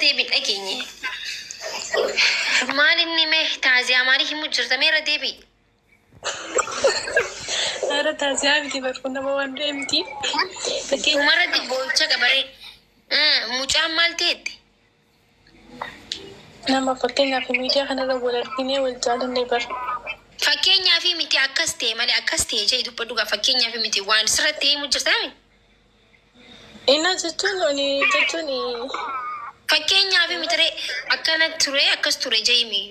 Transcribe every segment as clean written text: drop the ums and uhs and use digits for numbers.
deebiin dhageenye. Maal inni mee taaziyaa maalii himuu jirta mee irra deebi'i. Haadha taaziyaa miti bar kun nama waan du'e miti. Fakkeenya Dhumarratti boo'icha qabaree. Mucaan maal ta'etti? Nama fakkeenyaaf miidiyaa kanarra wal arginee wal jaalannee bar. Fakkeenyaaf miti akkas ta'e malee akkas ta'e jedhi dubbadhu gaa fakkeenyaaf miti waan sirratti himu jirtaami. Innaa jechuun ani jechuun Fakkeenyaaf miti ree akkana ture akkas ture jedhimi.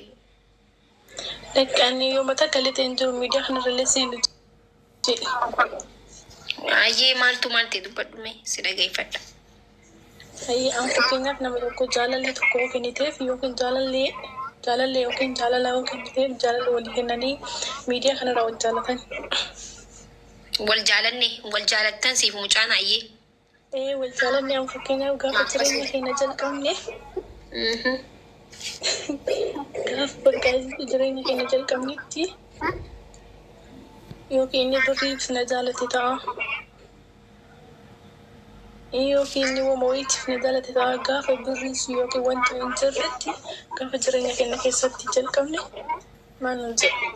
Dhaqqanii yoo mataa kalite hin jiru miidiyaa kanarra illee seenu jedhe. Ayyee maaltu maal ta'e dubbadhu mee si dhageeffadha. Ayyee an fakkeenyaaf nama tokko jaalalli tokko yoo kenniteef yookiin jaalallee jaalallee yookiin jaalala yoo kenniteef jaalala walii kennanii miidiyaa kanarra wal jaalatan. Wal jaalanne wal jaalattan siif mucaan ayyee. Ee wal jaalanne an fakkeenyaaf gaafa jireenya keenya jalqabne gaafa bakka jireenya keenya jalqabnetti yookiin inni birriif na jaalate ta'a. Yookiin inni wama wayiitiif na jaalate ta'a gaafa birriis yookiin wanti hin jirretti gaafa jireenya keenya keessatti jalqabne maal nuun jedhe.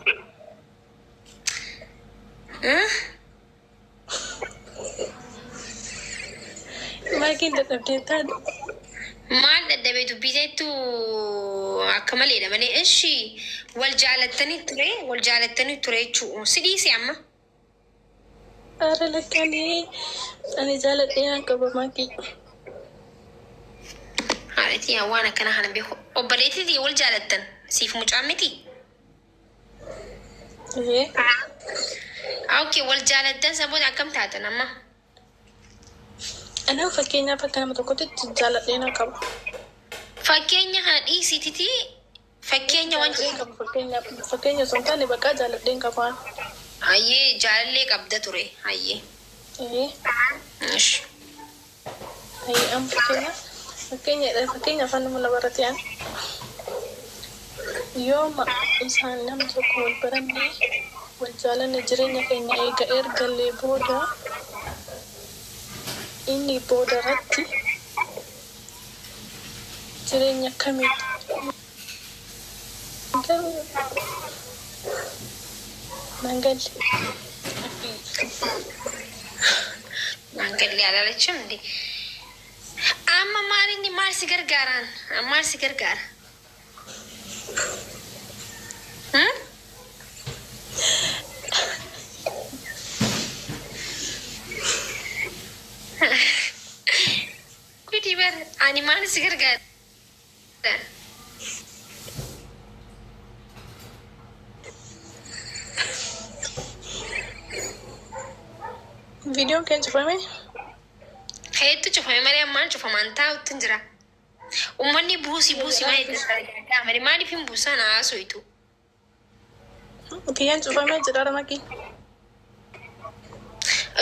Maakiin dadhabdee taate. Maal dadhabee dubbii ta'ettu akka maleedha malee ishi wal jaalattanii ture wal jaalattanii ture jechuu si dhiise amma. Haara lakkaanii ani jaaladhee naan qaba maakii. Haadhatii yaa waan akkana kana beeku obboleettii wal jaalattan siif mucaan miti. Ee. Okay wal jaalattan saboota akkam taatan amma. Anaan fakkeenyaaf akka nama tokkotti jaaladhee naan qaba. Fakkeenya kana dhiisititi fakkeenya wanti Jaaladheen qaba fakkeenyaaf fakkeenya osoo hin taane bakka jaaladheen qaba. Ayyee jaalallee qabda ture ayyee. Ee. Ish. Ayyee an fakkeenyaaf fakkeenya fakkeenyaaf an nama na barate an yooma isaan nama tokko wal baranne wal jaalanne jireenya keenya eega ergallee booda inni booda irratti jireenya akkamitti garuu naan galle. Naan galle አላለችም እንዴ? Amma maal inni maal si gargaaraan? Maal si gargaara? Hmm? Gudi bar ani maal si gargaara? Viidiyoon kee cufame? Hedduu cufame malee ammaan cufamaan taa'utti hin jira. Uummanni buusii buusii maal itti malee maaliif hin buusan haasooyitu? Kiyyaan cufamee jira ramaki.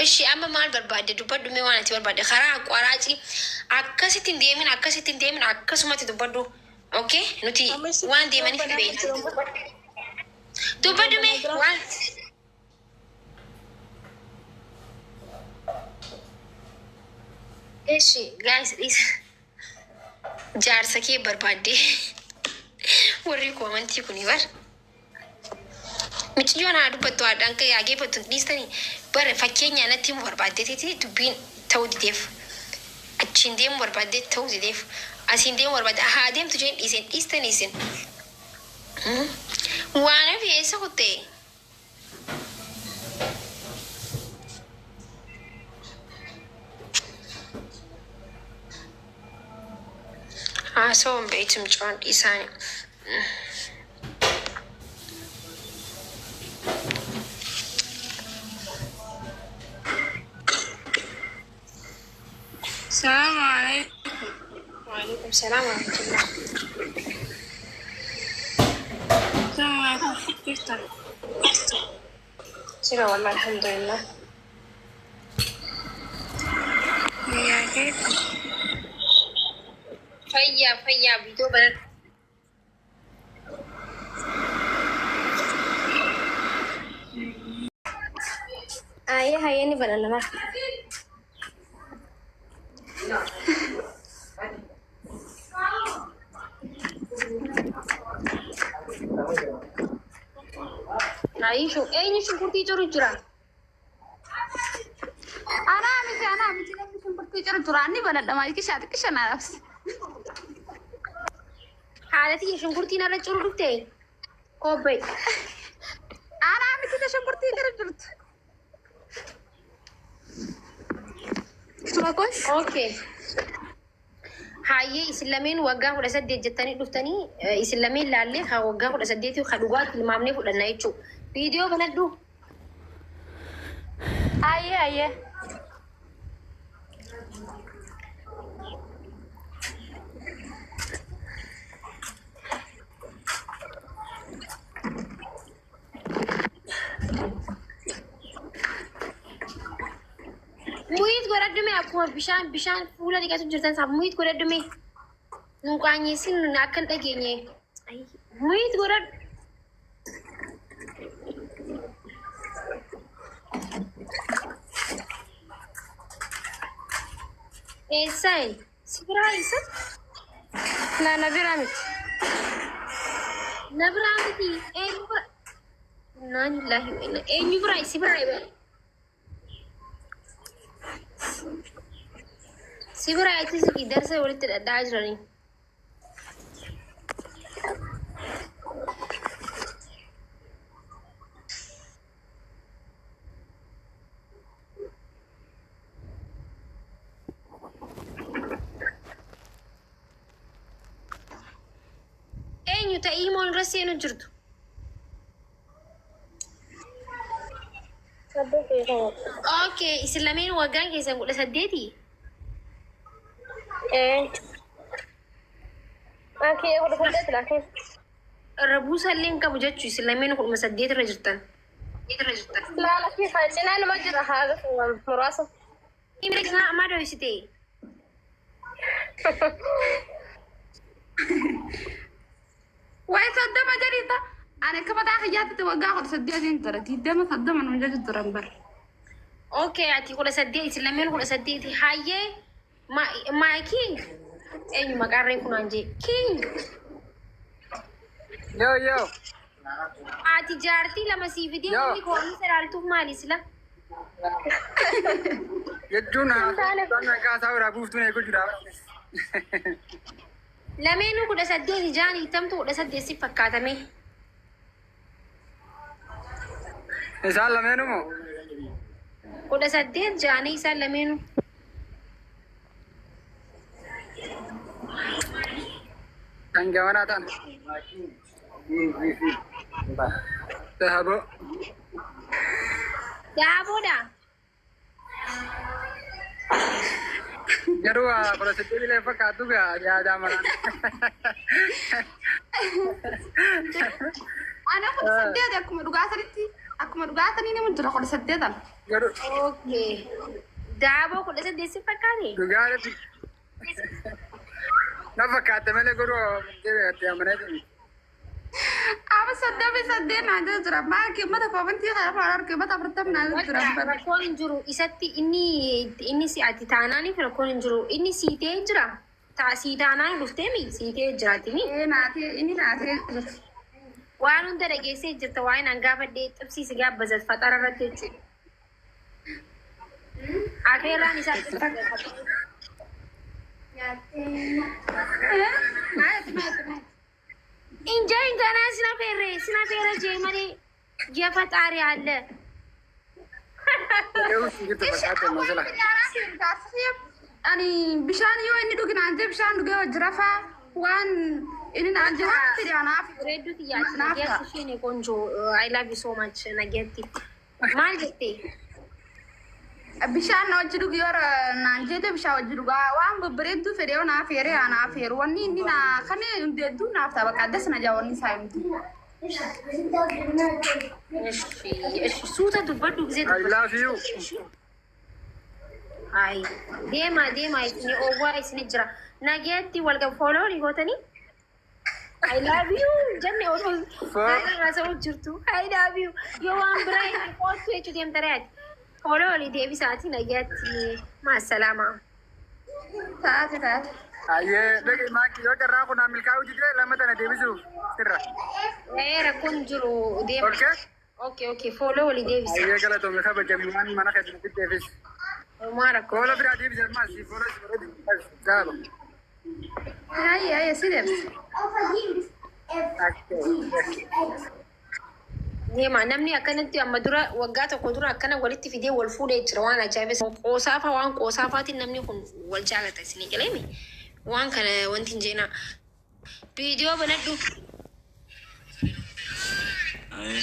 Ishi amma maal barbaadde dubbadhu mee waan ati barbaadde karaa aqwaaraacii akkasitti hin deemin akkasitti hin deemin akkasumatti dubbadhu. Okay nuti waan deemaniif hin beeknu. Dubbadhu mee waan Ishi guys dhiisa. Jaarsa kee barbaadde warri koomantii kuni bar. Miciyyoon haa dubbattu haadhaan kee haa geeffattu dhiistanii bara fakkeenya natti himu barbaaddeetiti dubbiin ta'uu dideef. Achiin deemu barbaadde ta'uu dideef. Asiin deemu barbaadde haa deemtu jeen dhiiseen dhiistanii isin. Waan hafe eessa kuttee? Haasawwan beektu mucaan dhiisaanii. Salaamu alaikum. Waalaikum salaam wa rahmatullah. Salaamu alaikum. Jirtan. Jira wallah alhamdulillah. Niyyaa keetti. Fayyaa fayyaa viidiyoo banadhu. Ayyee hayyee ni banana. Ayishu eenyu shunkurtii ciru jira? Anaa miti, anaa miti, namni shunkurtii ciru jira. Inni banadha maayikii shaati qisha naa dhaabsi. Haala tiyya shunkurtiin irra ciru dhufte. Kobbee. Anaa miti ta shunkurtii ciru jirtu. Suma kun. Okay. Hayyee, isin lameen waggaa 18 jettanii dhuftanii, isin lameen laallee haa waggaa 18 haa dhugaa tilmaamnee fudhanna jechuudha. Viidiyoo banadhu. Ayyee, ayyee. Mute godhadhu mee, akkuma bishaan fuula dhiqatu jirtan saaf mute godhadhu mee. Nu qaanyeessin, nu akka hin dhageenye. Mute godhadhu. Eessaayi? Si biraa eessa? Na biraa miti. Na biraa miti. Eenyu bira? Innaa lillahi wa inna. Eenyu biraa? Si biraa bara. Si biraa itti darsa walitti dhadhaa jiranii. Eenyu ta'ii imoon irra seenu jirtu? Okay, isin lameen waggaan keessan 18? Ee. Akii 18 laakiin. Irra buusallee hin qabu jechuu, isin lameen 18 irra jirtan. Irra jirtan. Laa, lakkii, cinaa nama jira haala muraasa. Inni ammaa dhoysite. Wayi 30 jedhita. Ani akka mataa kiyyaatti waggaa 18n jira. 20 30 nu jedhu turan bara. Okay, ati 18, isin lameen 18. Hayyee, maa king eenyu maqaan reefu naan jee king. Yo yo. Ati jaartii lama sii fidee Yoo. inni koomisa ilaaltuuf maali sila? Jechuun kaasaa irraa buuftuun eeguu jira. Lameenuu 18 jaan hiitamtu 18 si fakkaatame. Isaan lameenuu moo? 18 jaanii isaan lameenuu. Kan gamanaa ta'an. Dahaboo. Daaboodha. Garuu 18 illee fakkaattu gaa yaadaa maraan. Ani 18 akkuma dhugaatanitti, akkuma dhugaatanii nama jira 18an. Garuu Okay. Daaboo 18 si fakkaate? dhugaadhatti. Na fakkaatte malee garuu itti amanee jiru. Ama 38 naa jira jira. Maaki uummata koomantii kana afaan arge uummata 40 naa jira jira. Rakkoon hin jiru. Isatti inni si ati taanaaniif rakkoon hin jiru. Inni siitee jira. Sii taanaan dhuftee mi? Siitee jiraati mi? Ee, naatee, inni naatee jira. Waan hunda dhageessee jirta, waa'een an gaafadhee xibsii si gaabbazat faxara irratti jechuudha. Akeeraan isaa Maayati, maayati, maayati. እንጃ ገና ስናፈረ ስናፈረ ጄ መኔ የፈጣሪ አለ። Yoo si jirtu fakkaate masala. Ani bishaan yoo inni dhugi naan jee bishaan dhugee jira faa waan inni naan jee waan fide anaaf. Redduu xiyyaati nageetti isheen ቆንጆ, I love you so much, nageetti maal jette? Bishaan na wajji dhugi yoo naan jee bishaan wajji dhugaa waan babbareedduu fedhe yoo naaf heeree anaaf heeru wanni inni naa kan hundeedduu naaf ta'a, bakka addas na jaa wanni isaa himtu. እሺ እሺ, suuta dubbadhu gisee I love you. Ay, deema deema, isini oowwaa isini jira. Nageetti wal follow ni gootanii? I love you jenne osoo haasa'u jirtu. I love you yoo waan biraa inni qoottu jechuu deemta re'aati. Follow ni deebisaati, nageetti maasalaama. Taate, taate. Ayyee, dhaqi maaki, yoo carraa kun milkaa'uu didee lama tana deebisuuf sirra. Ee, rakkoon jiru, deema. Okay? Okay, okay. Follow walii deebisa. Ayyee galatoomii kabajami waan mana keessa fiddeefis. Homaa rakkoo. Koola biraa deebise ammas fooloo si bareedu. Gaaba. Hayya hayya si deebisa. Deema namni akkanatti amma dura waggaa tokko dura akkana walitti fidee wal fuudhee jira waan ajaa'ibes. Qoosaafa waan qoosaafaatiin namni kun wal jaalata isinii galeemi. Waan kana wanti hin jeenaa. Viidiyoo banadhu. Aye.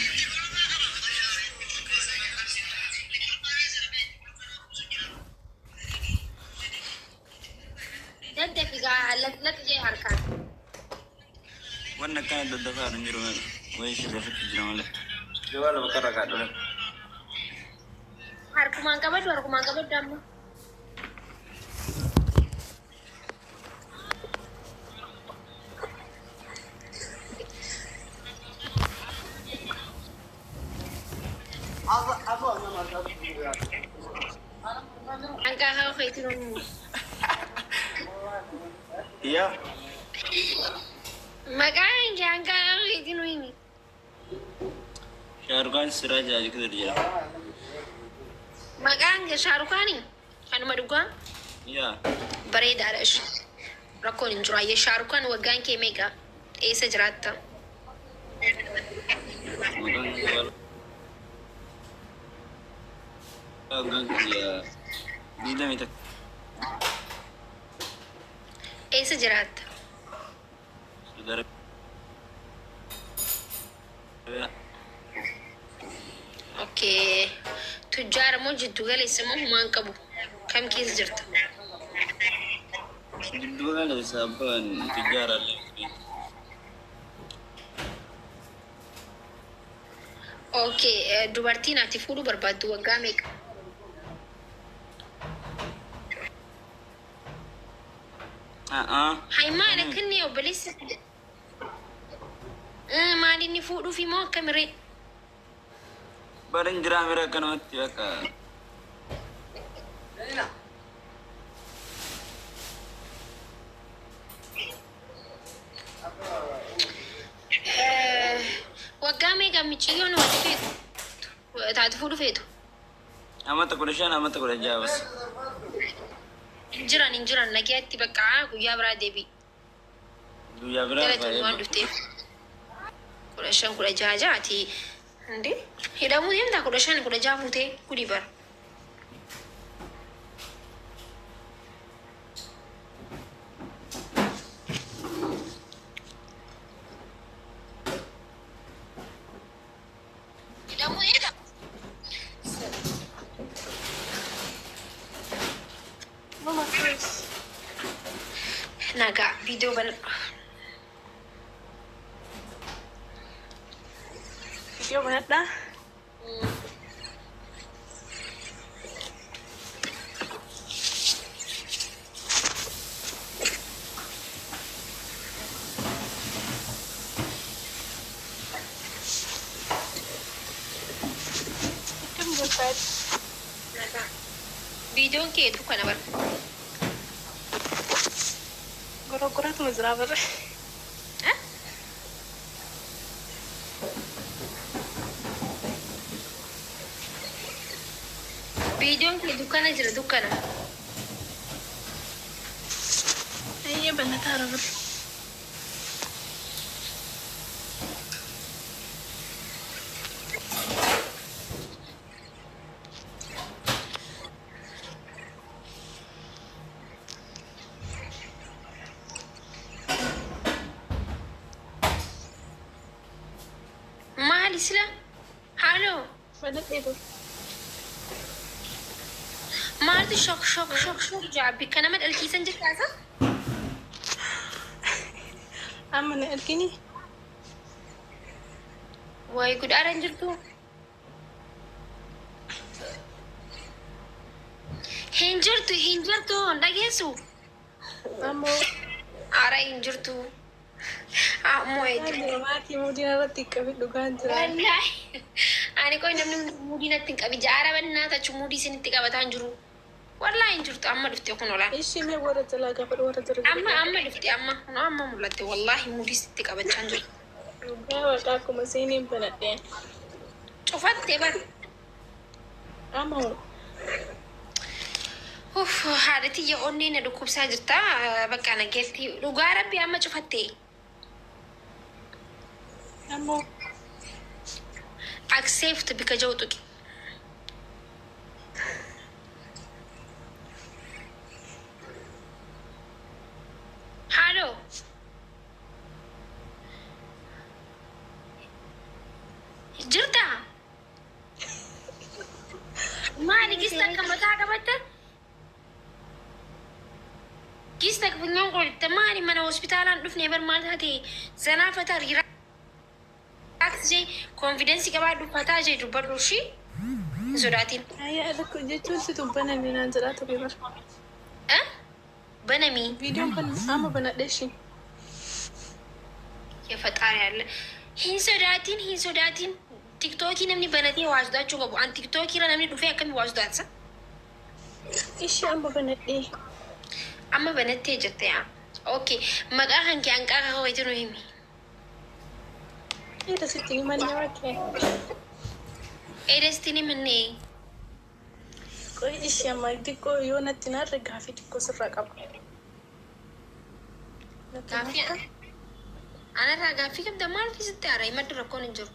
Daddafi gaa latti jee harkaan. Wanni akkana daddafaa hin jiru malee. Wayii shirrafitti jira malee. Jawaa lama karra kaadhole. Harkumaan qabadhu harkumaan qabadhu amma. Hanqaa haa keetiin onnuu. Yaa. Maqaan kee hanqaa haa keetiin onnuu. Shaarukaan Siraaj Ajikir jedhama. Maqaan kee Shaarukaanii? Kanuma dhugaa? Yaa. Bareedaadha ishee. Rakkoon hin jiru. Ayyee Shaarukaan waggaan kee meeqa? Eessa jiraatta? Maqaan kiyya waggaan kiyya 21. Eessa jiraatta? Saudi Arabiyaa. Okay. Tujjaara moo jiddu galeessa moo humaan qabu? Kam keessa jirta? Jiddu galeessa abbaan tujjaara illee. Okay. Dubartiin ati fuudhuu barbaaddu waggaa meeqa? Hai maal akkanni obboleessi maal inni fuudhuuf immoo akkamiree? Barin jiraa mira akkanumatti bakka. Waggaa meeqa miciyyoon wati feetu? Taatu fuudhu feetu? Amata 15 amata 16 bas. Hin jiran hin jiran nagaatti bakka guyyaa biraa deebi'i. Guyyaa biraa Galatoon waan dhufteef. 15 16 jaati. Inde hidhamuu deemtaa 15 16 fuutee gudii bara. Hidhamuu deemtaa. Mama Chris. Nagaa viidiyoo banadhu. Viidiyoo banadhaa. Akkam jirta? Nagaa. Viidiyoon keetu kana bara. Gorogoratu jira bara. Viidiyoon kee dukkana jira dukkana. Ayyee banataara bara. Maali sila? Haaloo. Banadhee dur. Maaltu shok shok shok shok jaa bikka nama dhalchiisan jirtaasa? Amma na argini? Wayi gudhaara hin jirtu. Hin jirtu hin jirtu hin dhageessu. Ammoo Ara hin jirtu. Ammoo maal maatii muudiin irratti qabi dhugaan jira. Wallaahi. Ani qoy namni muudii natti hin qabi. Jaara bannaa tachu muudii isinitti qabataa hin jiru. Wallaahi hin jirtu amma dhufte kun olaan. Ishii mee warra jalaa gaafadhu warra jala Amma amma dhufte amma kun amma mul'atte wallaahi muudii sitti qabachaa hin jiru. Dhugaa waaqa akkuma seeniin banadheen. Cufattee bar. Amma hoo? Uff, haadha tiyya onnee na dhukkubsaa jirta. Bakka nageetti dhugaa rabbi amma cufattee. Amma hoo? Accept bika jiru tuqi. Haadhoo. Jirta? Maali gista akka mataa qabatta? Gista funyaan qolitta maali mana hospitaalaan dhufne bar maal taate zanaa fataa relax jee confidence qabaadhu fataa jee dubbadhu ishii hin sodaatin. Ayyaa rakkoo jechuun si banamii naan jedhaa ture bara. Eh? Banamii. Viidiyoon ban amma banadhee ishii. የፈጣሪ ያለ hin sodaatin, hin sodaatin. Tiktookii namni banatee waa sodaachuu qabu. An tiktookii irra namni dhufee akkamii waa sodaatsa? Ishii amma banadhee. Amma banattee jirte yaa. Okay, maqaa kan kee hanqaaqa kawayti nu himi. Eeda sitti himanne waaqee. Eedastiin himannee. Qoy ishii amma xiqqoo yoo natti naarre gaafii xiqqoo sirraa qaba. Natti Gaaffii naarra? anarraa gaaffii qabda? Maal keessatti haara himadhu, rakkoon hin jiru.